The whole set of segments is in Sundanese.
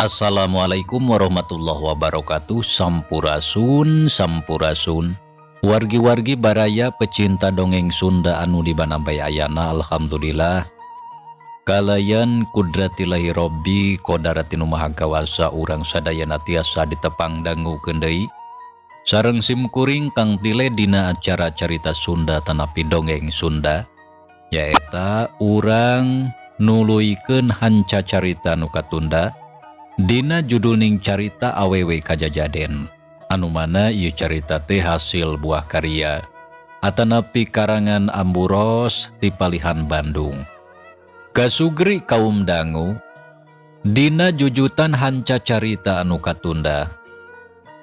Assalamualaikum warahmatullahi wabarakatuh. Sampurasun, sampurasun, wargi-wargi baraya pecinta dongeng Sunda anu di mana bae ayana. Alhamdulillah, kalayan kudratillahi Robbi kodarati nu maha kawasa, urang sadayana tiasa ditepang dangukeun deui sareng simkuring Kang Tile dina acara Carita Sunda tanapi Dongeng Sunda, nyaeta urang nuluykeun hanca carita nu katunda dina judulning Carita Awewe Kajajaden, anu mana ieu carita teh hasil buah karya atanapi karangan Amburos ti palihan Bandung. Kasugri kaum dangu dina jujutan hanca carita anu katunda.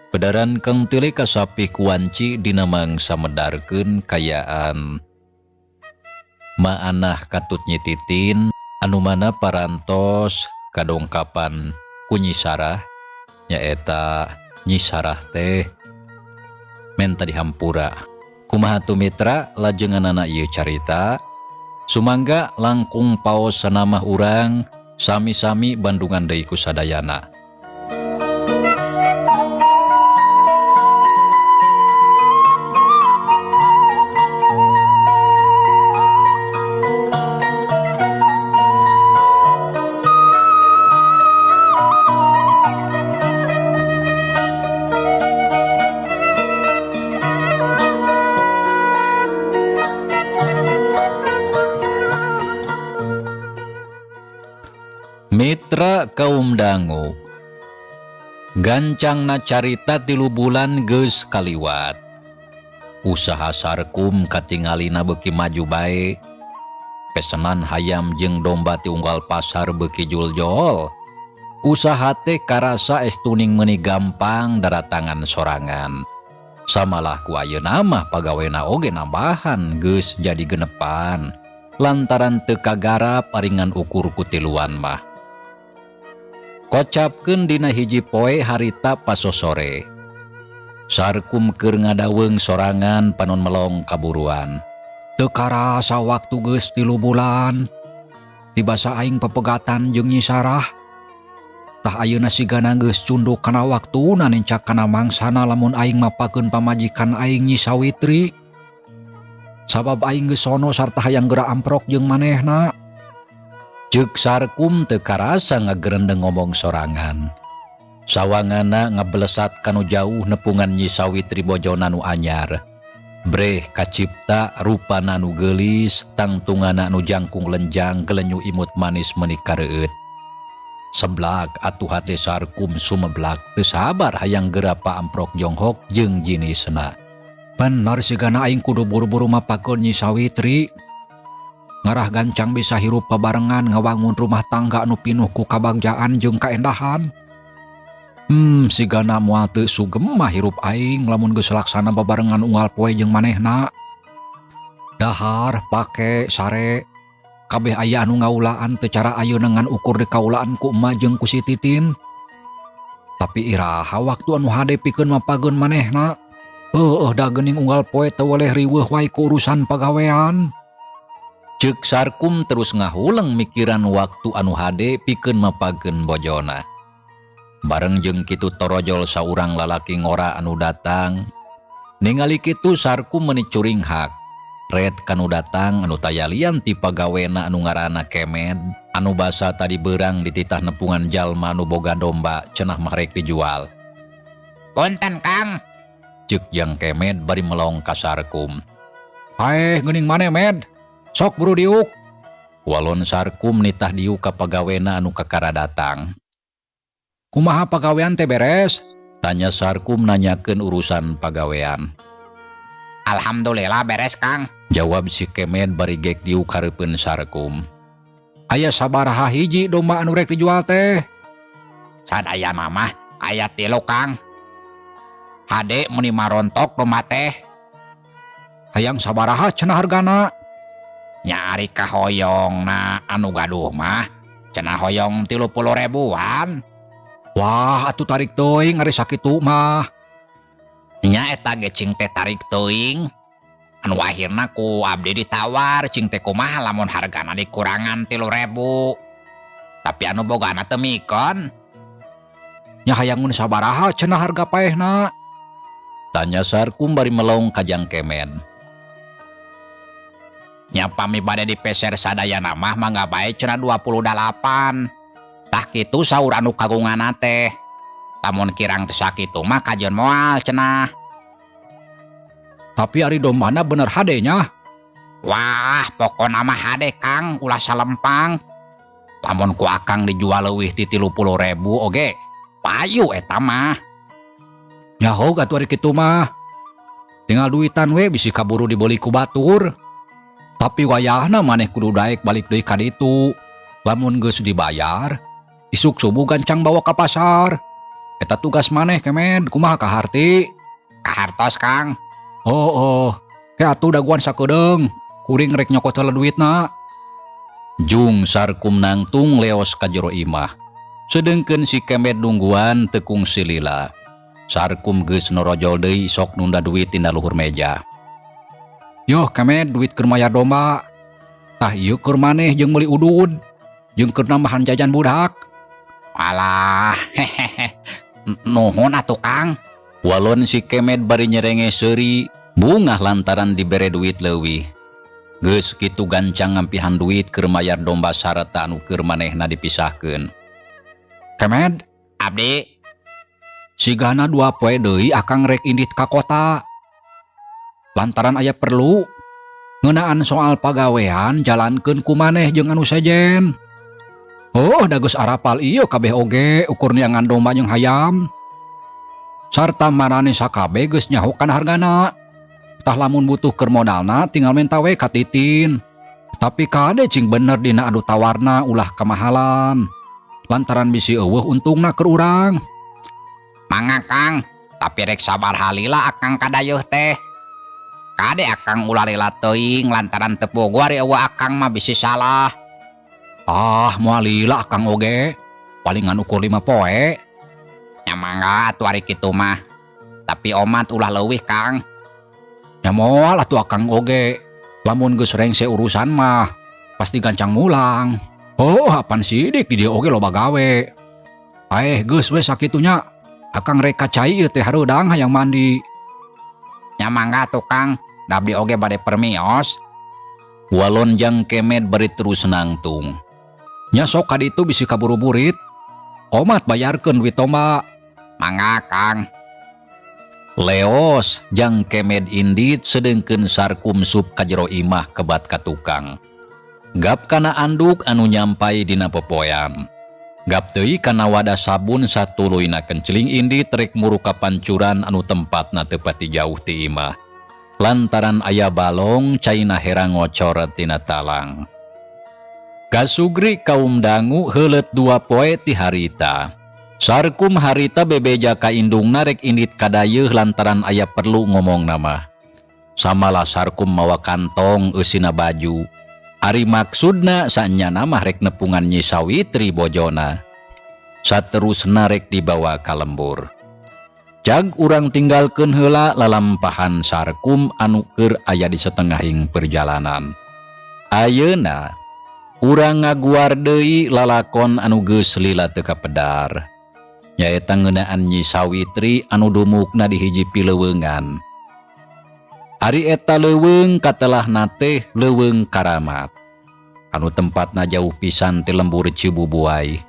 Pedaran Kang Tile kasapih kuanci dina mangsa medarkeun kayaan maanah katut Nyi Titin, anu mana parantos kadongkapan ku Nyi Sarah, nyaeta Nyi Sarah teh menta dihampura. Kumaha tuh, mitra, lajenganana ieu carita? Sumangga langkung paos sanamah urang sami-sami bandungan deui ku sadayana. Mitra kaum dangu, gancangna carita, 3 bulan geus kaliwat. Usaha Sarkum katingalina beuki maju bae. Pesenan hayam jeung domba ti unggal pasar beuki juljol. Usaha teh karasa estuning meuni gampang daratangan sorangan. Samalah ku ayeuna mah pagawena oge nambahan, geus jadi genepan lantaran teu kagarap paringan ukur ku tiluan mah. Kocapkeun dina hiji poe harita pasosore. Sarkum keur ngadaweng sorangan panon melong kaburuan. Teu karasa waktu geus 3 bulan. Tibasa aing pepegatan jeung Nyi Sarah. Tah, ayeuna sigana geus cunduk kana waktuna, nincak kana mangsana lamun aing mapakeun pamajikan aing, Nyi Sawitri. Sabab aing geus sono sarta hayang geura amprok jeung manehna. Ceuk Sarkum teu karasa ngagerendeng ngomong sorangan. Sawangana ngabelesat kanu jauh nepungan Nyi Sawitri, bojona nu anyar. Breh kacipta rupana nu geulis, tangtungana nu jangkung lenjang, gelenyu imut manis meuni kareueut. Seblak atuh hate Sarkum sumeblak teu sabar hayang geura paamprok jonghok jeung jinisna. Bener, sigana aing kudu buru-buru mapakeun Nyi Sawitri. Ngarah gancang bisa hirup babarengan ngawangun rumah tangga anu pinuh ku kabagjaan jeung kaendahan. Sigana moal teu sugem mah hirup aing lamun geus laksana babarengan unggal poe jeung manehna. Dahar, pake, sare, kabeh aya anu ngaulaan, teu cara ayeuna ngan ukur dikaulaan ku emak jeung ku si Titin. Tapi iraha waktu anu hade pikeun mapageun manehna? Heueuh da geuning unggal poe teu weleh riweuh wae ku urusan pagawean. Ceuk Sarkum terus ngahuleng mikiran waktu anu hade pikeun mapageun bojona. Bareng jeung kitu torojol saurang lalaki ngora anu datang. Ningali kitu Sarkum meuni curinghak. Red kanu datang anu taya lian ti pagawena anu ngaranna Kemed, anu basa tadi beurang dititah nepungan jalma anu boga domba cenah mah rek dijual. "Punten, Kang." Ceuk Jang Kemed bari melong ka Sarkum. "Haeh, geuning maneh, Med? Sok buru diuk." Walon Sarkum nitah diuk ka pagawena anu kakara datang. "Kumaha pagawean teh, beres?" Tanya Sarkum nanyakeun urusan pagawean. "Alhamdulillah beres, Kang." Jawab si Kemed bari gek diuk hareupeun Sarkum. "Aya sabaraha hiji domba anu rek dijual teh?" "Sadaya mah aya tilu, Kang. Hade meuni marontok domba teh." "Hayang sabaraha cenah hargana?" "Nya ari kahoyongna anu gaduh mah cenah hoyong 30 ribuan." "Wah, atuh tarik teuing ari sakitu mah." "Nya eta ge cing teh tarik teuing. Anu akhirna ku abdi ditawar cing teh kumaha lamun hargana dikurangan 3.000. Tapi anu bogana teu mikon." Nya hayangeun sabaraha cenah harga paehna? Tanya Sarkum bari melong ka Jang Kemed. Nya pami bade dipeser sadayana mah mangga bae cenah 28. Tah kitu saur anu kagunganna teh. Lamun kirang teu sakitu mah kajeun moal cenah. Tapi ari dombana bener hade nya. Wah, pokona mah hade Kang, ulah salempang. Lamun ku akang dijual leuwih ti 30.000 oge, payu eta mah. Nyaho atuh ari kitu mah. Tinggal duitan we bisi kaburu dibeli ku batur. Tapi wayahna maneh kudu daek balik deui ka ditu. Lamun geus dibayar, isuk subuh gancang bawa ka pasar. Eta tugas maneh Kemed, kumaha kaharti? Kahartos Kang. Oh, oh. Ke atuh daguan sakedeung. Kuring rek nyokot heula duitna. Jung Sarkum nangtung leos ka jero imah. Sedengkeun si Kemed nungguan teu kungsi lila. Sarkum geus norojol deui sok nunda duit tina luhur meja. Yoh Kemed, duit keur mayar domba. Tah ieu keur maneh jeung meuli udud. Jeung keur nambahan jajan budak. Alah, hehehe. Nuhun atuh Kang. Walon si Kemed bari nyerenge seuri, bungah lantaran dibere duit leuwih. Geus kitu gancang ngampihan duit keur mayar domba sarta anu keur manehna dipisahkeun. Kemed, abdi sigana 2 poe deui akang rek indit ka kota. Lantaran aya perlu ngeunaan soal pagawean jalankeun ku maneh jeung anu sejen. Oh, da geus arapal ieu kabeh oge ukur neangan domba jeung hayam. Sarta marane sakabeh geus nyaho kana hargana. Tah lamun butuh keur modalna tinggal menta we ka Titin. Tapi kade cing bener dina adu tawarna ulah kamahalan. Lantaran bisi eueuh untungna keur urang. Mangga Kang, tapi rek sabar halila akang kadayeuh teh. Kade akang ulah lila teuing lantaran teu pogo ari eueuh akang mah bisi salah. Ah, moal lila akang oge. Palingan ukur 5 poe. Nya mangga atuh ari kitu mah. Tapi omat ulah leuwih Kang. Nya moal atuh akang oge. Lamun geus rengse urusan mah pasti gancang mulang. Oh, apan sidik di dieu oge loba gawe. Aeh, geus we sakitunya. Akang rek ka cai ieu teh hareudang hayang mandi. Nya mangga atuh Kang, da abdi oge bade permios. Walon Jang Kemed bari terus nangtung. Nya sok ka ditu bisi kaburu-burit. Omat bayarkeun duit domba. Mangga Kang. Leos Jang Kemed indit sedengkeun Sarkum sup ka jero imah kebat ka tukang. Gap kana anduk anu nyampai dina popoean. Gap deui kana wadah sabun satuluyna kenceling indit rek muru ka pancuran anu tempatna teu pati jauh ti imah. Lantaran aya balong caina herang ngocor tina talang. Kasugri kaum dangu heuleut 2 poe ti harita. Sarkum harita bebeja ka indungna rek indit kadayeuh lantaran aya perlu ngomong nama. Samalah Sarkum mawa kantong eusina baju. Ari maksudna sanyana mah rek nepungan Nyi Sawitri bojona. Saterusna rek dibawa ka lembur. Jag urang tinggalkeun heula lalampahan Sarkum anu keur aya di setengahing perjalanan. Ayeuna urang ngaguar deui lalakon anu geus lila teu kapedar. Nyaeta ngeunaan Nyi Sawitri anu dumukna di hiji pileuweungan. Ari eta leuweung katelahna teh leuweung karamat. Anu tempatna jauh pisan ti lembur Cibubuai.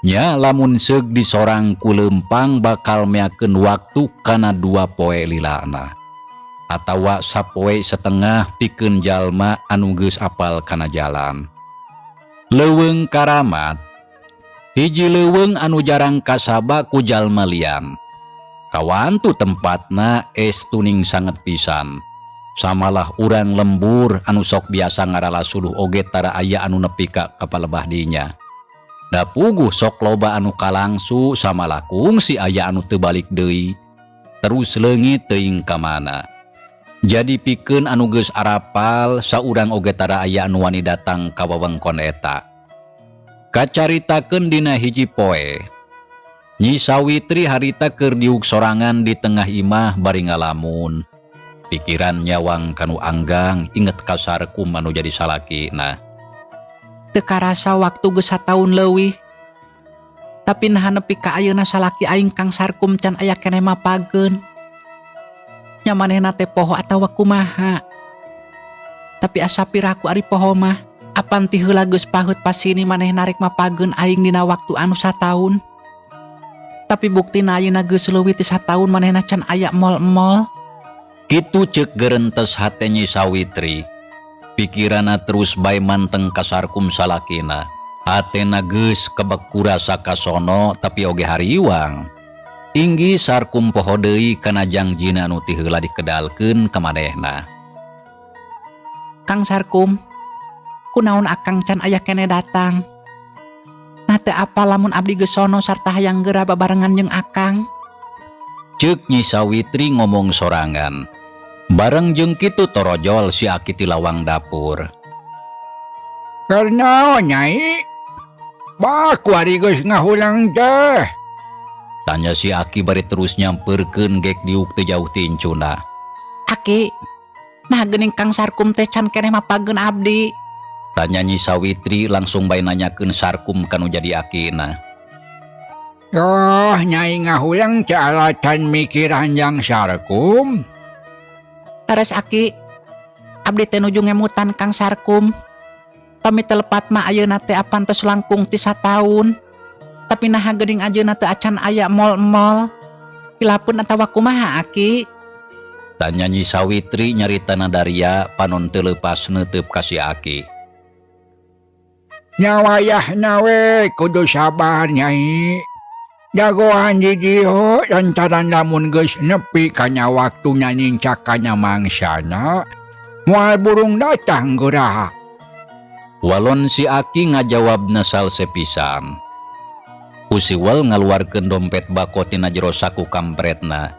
Nya lamun seug disorang ku leumpang bakal meakeun waktu kana 2 poe lilana. Atawa sapoe setengah pikeun jalma anu geus apal kana jalan. Leuweung karamat hiji leuweung anu jarang kasaba ku jalma lian. Kawantu tempatna es tuning sanget pisan. Samalah urang lembur anu sok biasa ngarala suluh oge tara aya anu nepi ka kapalebah dinya. Da puguh sok loba anu kalangsu samalah kungsi aya anu teu balik deui. Terus leungit teuing ka mana. Jadi pikeun anu geus arapal saurang oge tara aya anu wani datang ka wewengkon eta. Kacaritakeun dina hiji poe. Nyi Sawitri harita keur diuk sorangan di tengah imah bari ngalamun. Pikiran nyawang kanu anggang inget ka Sarkum anu jadi salakina. Teu karasa waktu geus sataun leuwih. Tapi naha nepi ka ayeuna salaki aing Kang Sarkum can aya keneh mapageun. Nya manehna teh poho atawa kumaha. Tapi asa piraku ari poho mah, apan ti heula geus paheut pasini manehna rek mapageun aing dina waktu anu sataun. Tapi buktina ayeuna geus leuwih ti sataun manehna can aya mol-mol. Kitu ceuk gerentes hate Nyi Sawitri. Pikiranna terus bae manteng ka Sarkum salakina. Hatena geus kebek ku rasa kasono tapi oge hariwang. Inggih Sarkum poho deui kana jangjina anu ti heula dikedalkeun ka manehna. Kang Sarkum, kunaon akang can aya keneh datang? Nah teu apal lamun abdi geus sono sarta hayang geura babarengan jeung akang. Ceuk Nyi Sawitri ngomong sorangan. Bareng jeung kitu torojol si Aki ti lawang dapur. Keur naon, Nyai? Bah kuari geus ngahulang teh. Tanya si Aki bari terus nyamperkeun gek diuk teu jauh ti incuna. Aki, nah geuning Kang Sarkum teh can keneh mapageun abdi. Tanya Nyi Sawitri langsung bae nanyakeun Sarkum kanu jadi akina. Oh, Nyai ngahulang teh alatan mikiran jang Sarkum. Leres Aki, abdi teh nuju ngemutan Kang Sarkum. Pami teu lepat mah ayeuna teh apan tos langkung ti sataun. Tapi naha geuning ayeuna teu acan aya mol-mol. Hilapeun atawa kumaha Aki? Tanya Nyi Sawitri nyaritana daria panon teu leupas neuteup ka si Aki. Nya wayahna we kudu sabar, Nyai. Jagoan di dieu lantaran lamun geus nepi kana waktuna nincak kana mangsana, moal burung datang geura. Walon si Aki ngajawabna salse pisan. Usiwal ngaluarkeun dompet bako tina jero saku kampretna.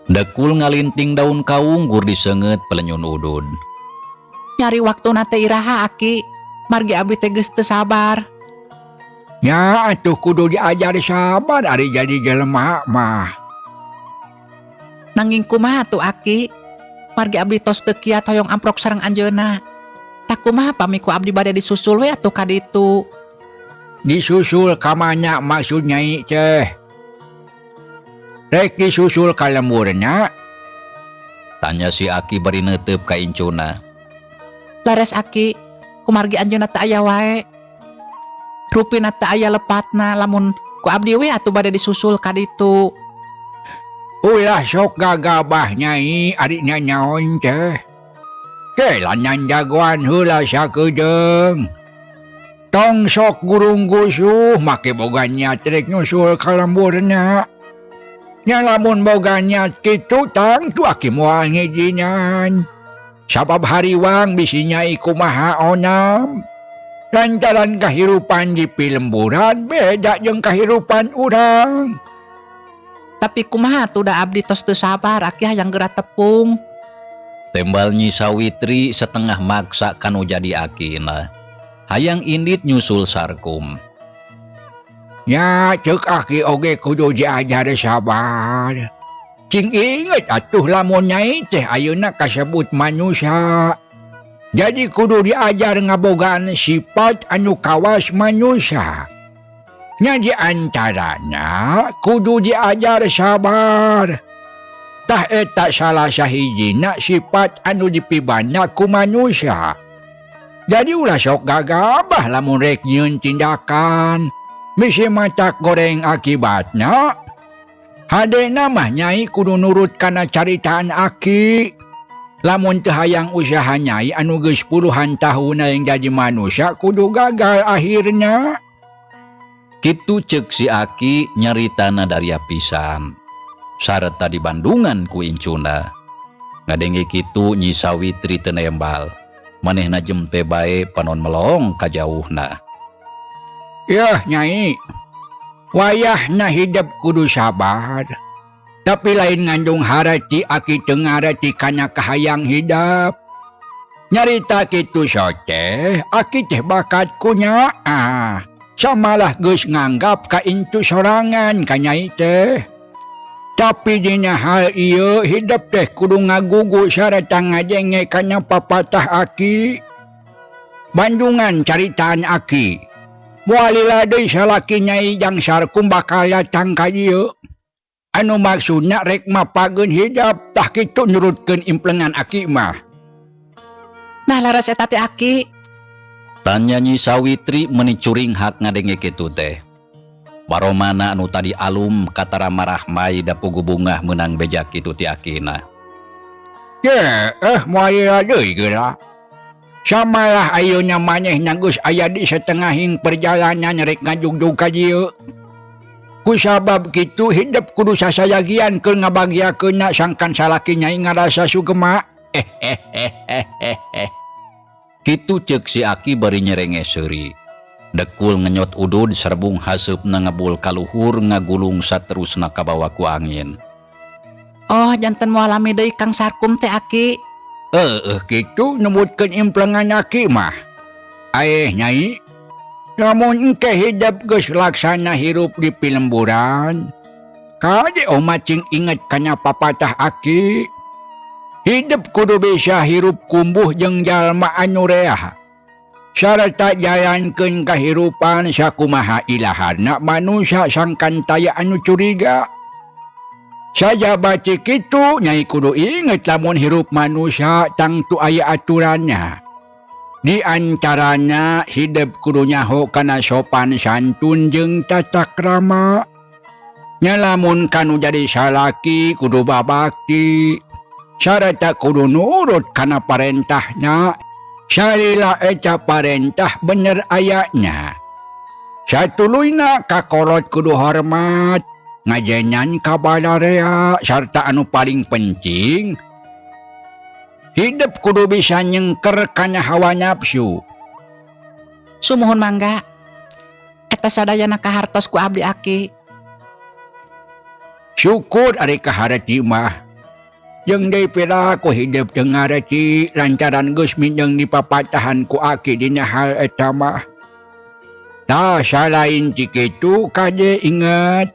Dekul ngalinting daun kaung gur diseungeut pelenyun udud. Nyari waktuna teh iraha Aki, margi abdi teh geus teu sabar. Nya atuh kudu diajar sabar ari jadi jelema mah. Nanging kumaha tuh Aki? Margi abdi tos teu kiat hoyong amprok sareng anjeunna. Tah kumaha pami ku abdi bade disusul we atuh ka ditu? Disusul ka mana maksud Nyai teh? Rek disusul ka lemburna? Tanya si Aki bari neuteup ka incuna. Leres Aki, kumargi anjeunna teu aya wae. Rupina teu aya lepatna lamun ku abdi we atuh bade disusul ka ditu. Ulah sok gagabah Nyai ari nyanyaon teh. Kelanan jagoan heula sakedeung. Tong sok gurung gusuh make boga niat rek nyusul ka lemburna. Nya lamun boga niat kitu tangtu Aki moal ngijinan. Sabab hariwang bisi Nyai kumaha onam. Lantaran kahirupan di pilemburan beda jeung kahirupan urang. Tapi kumaha tuh da abdi tos teu sabar Aki hayang geura tepung. Tembal Nyi Sawitri setengah maksa kanu jadi akina. Hayang indit nyusul Sarkum. Nya ceuk Aki oge kudu diajar sabar. Cing inget atuh lamun Nyai teh ayeuna kasebut manusia. Jadi kudu diajar ngabogaan sifat anu kawas manusia. Nya di antaranya kudu diajar sabar. Tah eta salah sahijina sifat anu dipibana ku manusia. Jadi ulah sok gagabah lamun rek nyieun tindakan. Bisi matak goreng akibatna. Hadena mah Nyai kudu nurut kana caritaan Aki. Lamun teu hayang usaha Nyai anu geus puluhan tahun yang jadi manusia kudu gagal akhirnya. Kitu ceuk si Aki nyaritana daria pisan. Sareta di Bandungan ku incuna. Ngadenge kitu Nyi Sawitri teu nembal. Manehna jempe bae panon melong ka jauhna. Yah Nyai, wayahna hidup kudu sabar. Tapi lain ngandung harati Aki teu ngarati kana kahayang hidup. Nyarita kitu soteh, Aki teh bakat ku nyaah. Samalah geus nganggap ka intu sorangan ka Nyai teh. Tapi dina hal ieu hidup teh kudu ngagugu sarta ngajenge kana papatah Aki. Bandungan caritaan Aki. Moal lila deui salaki Nyai Jang Sarkum bakal datang ka dieu. Anu maksudna rek mapageun hidep tah kitu nurutkeun implengan aki mah. Nah laras eta teh aki. Tanya Nyi Sawitri meni curinghak ngadenge kitu teh. Baromana anu tadi alum katara marahmai da pugu bungah meunang beja kitu ti akina. Ye moal lila deui geura. Samalah ayeuna manehna geus aya di setengahing perjalanan rek ngajugjug ka dieu. Kusabab kitu hidep kudu sasayagian keur ngabagiakeunna sangkan salaki Nyai ngarasa sugema. Kitu ceuk si aki bari nyerenge seuri. Dekul ngenyot udud serbung haseupna ngebul kaluhur ngagulung saterusna kabawa ku angin. Oh janten moal lami deui Kang Sarkum teh aki. Heeh kitu nyebutkeun implengan aki mah. Aeh Nyai, lamun engke hidep geus laksana hirup di pilemburan, kade omat cing inget kana papatah aki. Hidep kudu bisa hirup kumbuh jeung jalma anu reah. Sarta jalankeun kahirupan sakumaha ilaharna manusia sangkan taya anu curiga. Sajaba cik kitu Nyai kudu inget lamun hirup manusia tangtu aya aturannya. Di antaranya hidep kudu nyaho kana sopan santun jeung tata krama. Nya lamun kanu jadi salaki kudu babakti. Sarta kudu nurut kana parentahna. Salila eta parentah bener ayana. Satuluyna kakolot kudu hormat. Ngajengan ka balarea sarta anu paling penting hidup kudu bisa nyengker kana hawa nafsu. Sumuhun mangga. Eta sadayana kahartos ku abdi aki. Syukur ari kaharti mah. Jeung deui piraku hidup teu ngareti lantaran geus minjeung dipapatahan ku aki dina hal eta mah. Tah salain ti kitu kade inget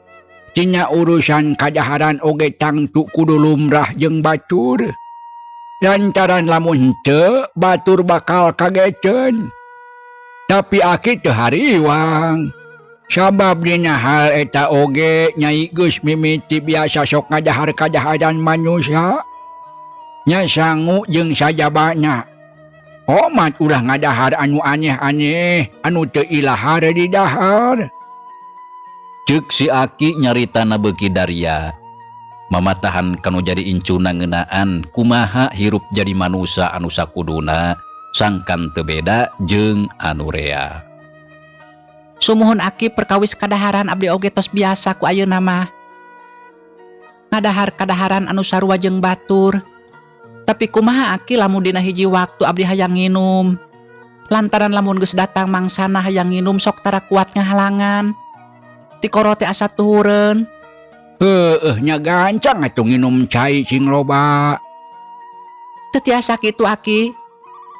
tina urusan kadaharan oge tangtu kudu lumrah jeung batur. Lantaran lamun henteu batur bakal kageteun. Tapi aki teu hariwang. Sabab dina hal eta oge Nyai geus mimiti biasa sok ngadahar kadaharan manusia. Nya sangu jeung sajabana. Omat ulah ngadahar anu aneh-aneh anu teu ilahar di dahar. Ceuk si aki nyaritana beuki daria. Mamatahan kanu jadi incuna ngeunaan kumaha hirup jadi manusia anu sakuduna sangkan teu beda jeung anu rea. Sumuhun aki perkawis kadaharan abdi oge tos biasa ku ayeuna mah. Ngadahar kadaharan anu sarua jeung batur. Tapi kumaha aki lamun dina hiji waktu abdi hayang nginum. Lantaran lamun geus datang mangsana hayang nginum sok tara kuat ngahalangan. Tikoro teh asa tuhureun. Heueuh nya gancang atuh nginum cai sing loba. Teu tiasa kitu aki.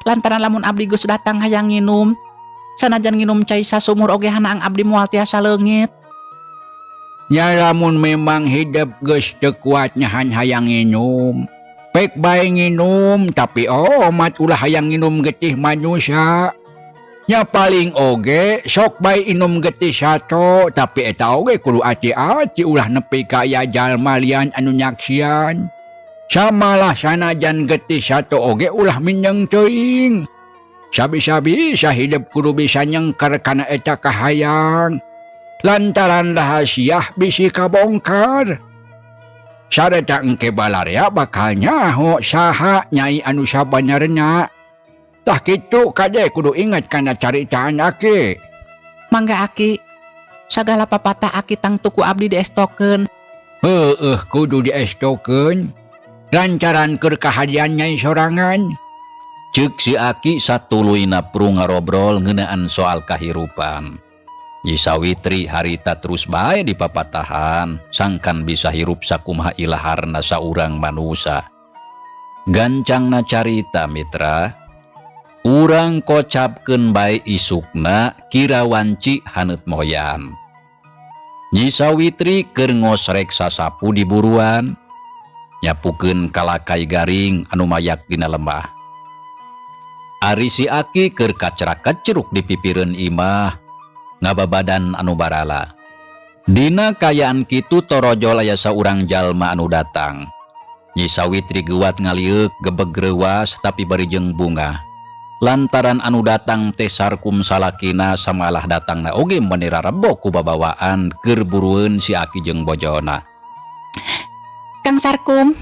Lantaran lamun abdi geus datang hayang nginum, sanajan nginum cai sasumur oge hanaang abdi moal tiasa leungit. Nya lamun memang hidep geus teu kuat nyahan hayang nginum. Pek bae nginum tapi omat ulah hayang nginum getih manusia. Nya paling oge sok bae inum getih sato tapi eta oge kudu ati-ati ulah nepi ka aya jalma lian anu nyaksian. Samalah sanajan getih sato oge ulah minyeung teuing. Sabi-sabi hidup kudu bisa nyengker kana eta kahayang. Lantaran rahasia bisi kabongkar. Sareta engke balarea bakal nyaho saha Nyai anu sabenerna. Tah kitu kade kudu inget kana caritaan aki. Mangga aki, sagala papatah aki tangtu ku abdi diestokeun. Heueuh kudu diestokeun. Lantaran keur kahadian Nyai sorangan. Ceuk si aki satuluyna pru ngarobrol ngeunaan soal kahirupan. Nyi Sawitri harita terus bae dipapatahan sangkan bisa hirup sakumaha ilaharna saurang manusa. Gancangna carita mitra, urang kocapkeun bae isukna kira wanci haneut moyan. Nyi Sawitri keur ngosrek sasapu di buruan, nyapukeun kalakai garing anu mayak dina lembah. Ari si aki keur kacrak-kacruk di pipireun imah, Ngababadan anu barala. Dina kaayaan kitu torojol aya saurang jalma anu datang. Nyi Sawitri geuwat ngalieuk gebeg reuwas tapi bari jeung bungah. Lantaran anu datang teh Sarkum salakina, samalah datangna oge meuni rarebo ku babawaan keur burueun si Aki jeung bojona. Kang Sarkum.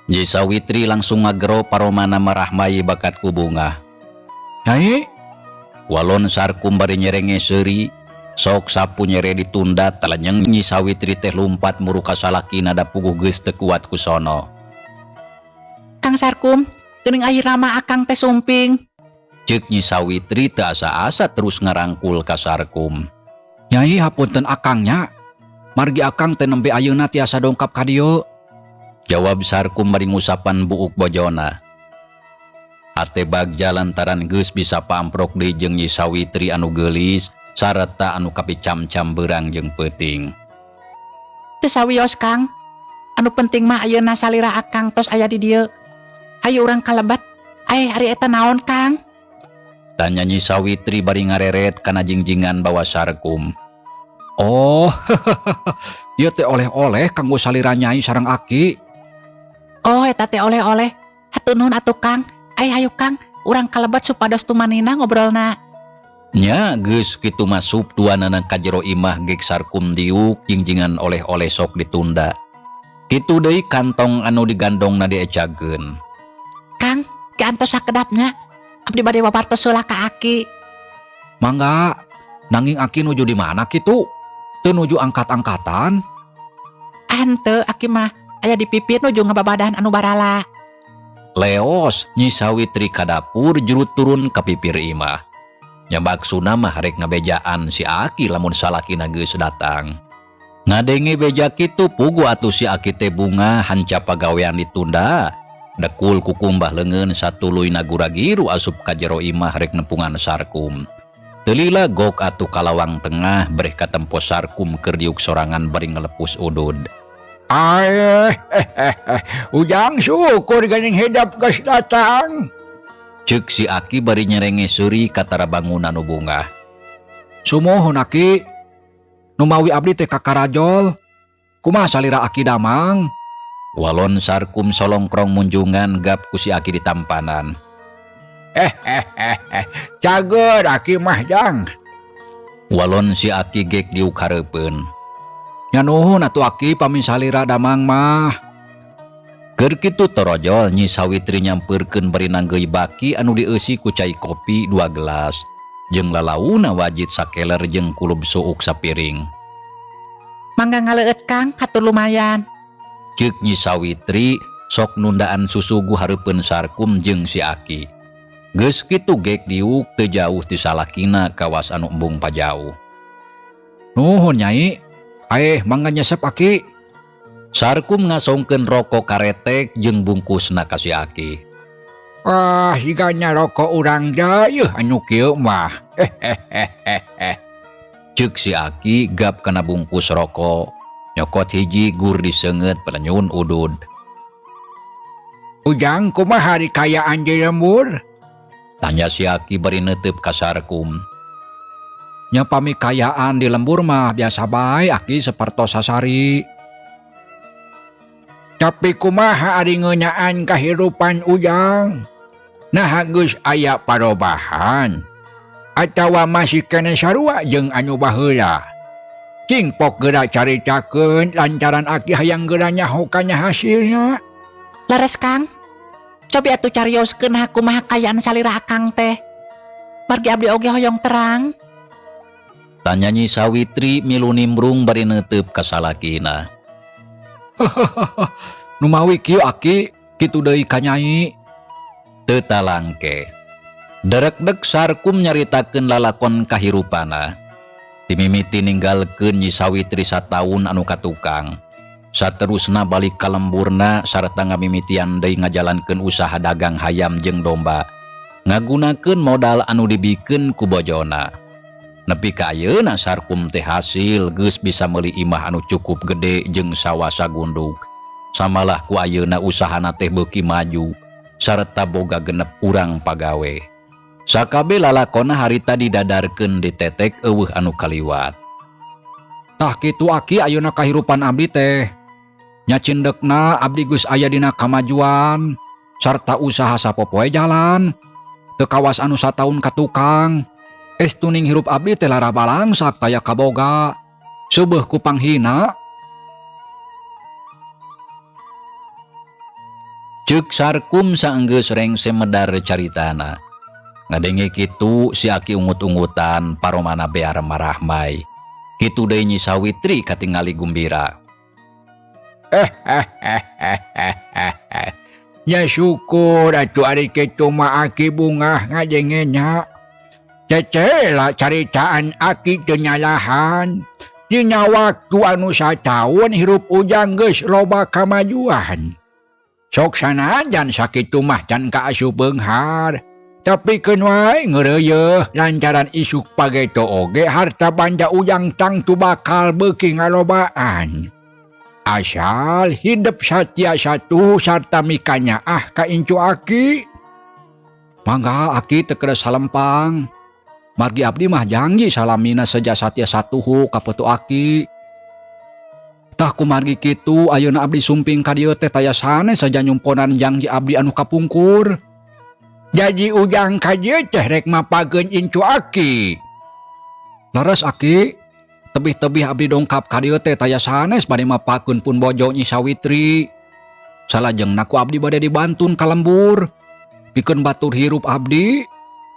Nyi Sawitri langsung ngagero, paromana marahmai bakat ku bungah. Nyai. Walon Sarkum bari nyerenge seuri, sok sapu nyere ditunda telenyeng Nyi Sawitri teh lumpat muru ka salakina da puguh geus teu kuat ku sono. Kang Sarkum, geuning ayeuna mah akang teh sumping. Ceuk Nyi Sawitri teu asa-asa terus ngarangkul ka Sarkum. Nyai, hapunten akang nya. Margi akang teh nembe ayeuna tiasa dongkap ka dieu. Jawab Sarkum bari ngusapan buuk bojona. Hate bagja lantaran geus bisa pamprok deui jeung Nyi Sawitri anu geulis sarta anu kapicamcam beurang jeung peuting. Teu sawios, Kang. Anu penting mah ayeuna salira akang tos aya di dieu. Hayu urang kalebet. Ai, ari eta naon, Kang? Tanya Nyi Sawitri bari ngareret kana jingjingan bawa Sarkum. Oh, ieu teh oleh-oleh kanggo salira nyai sareng aki. Oh, eta teh oleh-oleh. Hatur nuhun atuh, Kang. Ai, hayu Kang, urang kalebet supados tumaninah ngobrolna. Nya geus kitu masup duanana ka jero imah, gek Sarkum diuk, jingjingan oleh-oleh sok ditunda. Kitu deui kantong anu digandongna diecageun. Kang, ke antos sakedap nya. Abdi bade wawartos heula ka aki. Mangga, nanging aki nuju di mana kitu? Teu nuju angkat-angkatan? Henteu, aki mah aya di pipir nuju ngababadan anu barala. Leos Nyi Sawitri ka dapur jurut turun ka pipir imah. Nya maksudna mah rek ngabejaan si Aki lamun salakina geus datang. Ngadenge beja kitu puguh atuh si Aki teh bungah, hancap pagawean ditunda. Dekul kukumbah leungeun satuluyna gura-giru asup ka jero imah rek nepungan Sarkum. Teu lila gok atuh ka lawang tengah breh katempo Sarkum keur diuk sorangan bari ngelepus udud. Aeh, Ujang, syukur geuning hidep geus datang. Ceuk si Aki bari nyerenge seuri katara bangunan nu bungah. Sumuhun, Aki. Numawi abdi teh kakarajol. Kumaha salira aki damang? Walon Sarkum solongkrong munjungan gap ku si Aki ditampanan. Eh eh eh eh, cager aki mah, Jang. Walon si Aki gek diuk hareupeun. Nya nuhun atuh, Aki, pami salira damang mah. Keur kitu torojol Nyi Sawitri nyampeurkeun bari nanggeui baki anu dieusi ku cai kopi dua gelas jeung lalauna wajit sakeler jeung kulub suuk sapiring. Mangga ngaleueut, Kang, hatur lumayan. Ceuk Nyi Sawitri sok nundaan susugu hareupeun Sarkum jeung si Aki. Geus kitu gek diuk teu jauh ti salakina kawas anu embung pajauh. Nuhun, Nyai. Aeh, mangga nyesep, Aki. Sarkum ngasongkeun rokok karetek jeung bungkusna ka si Aki. Wah, sigana rokok urang dayeuh anu kieu mah. Hehehehe. Ceuk si Aki gap kana bungkus rokok. Nyokot hiji gur diseungeut pelenyun udud. Ujang, kumaha ari kaayaan di lembur? Tanya si Aki bari neuteup ka Sarkum. Nya pami kaayaan di lembur mah biasa bae, Aki, sapertos sasari. Tapi kumaha ari ngeunaan kahirupan Ujang? Nah, geus aya parobahan atawa masih keneh sarua jeung anu baheula? Cing pok geura caritakeun lantaran aki hayang geura nyaho kana hasilna. Leres, Kang. Cobi atuh carioskeun kumaha kaayaan salira akang teh. Margi abdi oge hoyong terang. Tanya Nyi Sawitri milu nimbrung bari neuteup ka salakina. Numawi kieu, Aki, kitu deui ka Nyai. Teu talangke. Derekdek Sarkum nyaritakeun lalakon kahirupana. Timimiti ninggalkeun Nyi Sawitri sataun anu katukang. Saterusna balik ka lemburna sarta ngamimitian deui ngajalankeun usaha dagang hayam jeung domba. Ngagunakeun modal anu dibikeun ku bojona. Nepi ka ayeuna Sarkum teh hasil geus bisa meuli imah anu cukup gede jeung sawah sagunduk. Samalah ku ayeuna usahana teh beuki maju sarta boga 6 urang pagawe. Sakabeh lalakonna harita didadarkeun ditetek euweuh anu kaliwat. Tah kitu Aki ayeuna kahirupan abdi teh. Nya cindekna abdi geus aya dina kamajuan sarta usaha sapopoe jalan. Teu kawas anu sataun ka tukang. Estuning hirup abdi teh lara balangsak taya kaboga. Seubeuh ku panghina. Ceuk Sarkum saenggeus rengse medar caritana. Ngadenge kitu si Aki ungut-ungutan paromana bear marahmai. Kitu deui Nyi Sawitri katingali gumbira. Nya syukur atuh ari kitu mah Aki bungah ngadengena. Cecela caritaan Aki teu nyalahan. Dina waktu anu sataun hirup Ujang geus loba kamajuan. Sok sanajan sakitu mah can kaasup beunghar. Tapi keun wae ngeureuyeuh lantaran isuk pageto oge harta banda Ujang tangtu bakal beuki ngalobaan. Asal hidup satia satu sarta mikanyaah ka incu Aki. Mangga Aki teu kedah salempang. Margi abdi mah janji salamina seja satia satuhu ka petu Aki. Tah kumargi kitu ayeuna abdi sumping ka dieu teh taya sanes saja nyumponan janji abdi anu kapungkur. Jadi Ujang ka dieu teh rek mapageun incu Aki. Leres Aki, tebih-tebih abdi dongkap ka dieu teh taya sanes bade mapakeun pun bojo Nyi Sawitri. Salajengna ku abdi bade dibantun ka lembur. Pikeun batur hirup abdi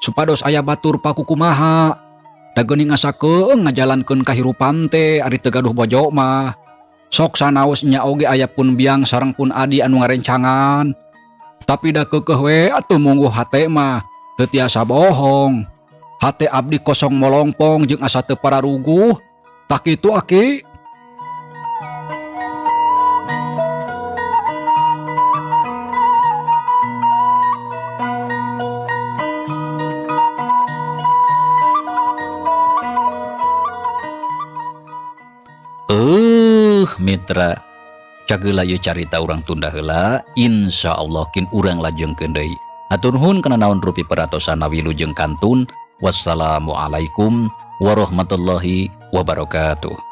supados aya batur pakukumaha. Da geuning asa keung ngajalankeun kahirupan teh ari teu gaduh bojo mah. Sok sanaos nya oge aya pun biang sareng pun adi anu ngarencangan. Tapi da keukeuh we atuh mungguh hate mah teu tiasa bohong. Hate abdi kosong molongpong jeung asa teu pararuguh. Tah kitu Aki. Mitra, cageula ieu carita urang tunda heula, insyaallah kin urang lajengkeun deui. Hatur nuhun kana naon rupi peratosan wilujeng kantun. Wassalamualaikum warahmatullahi wabarakatuh.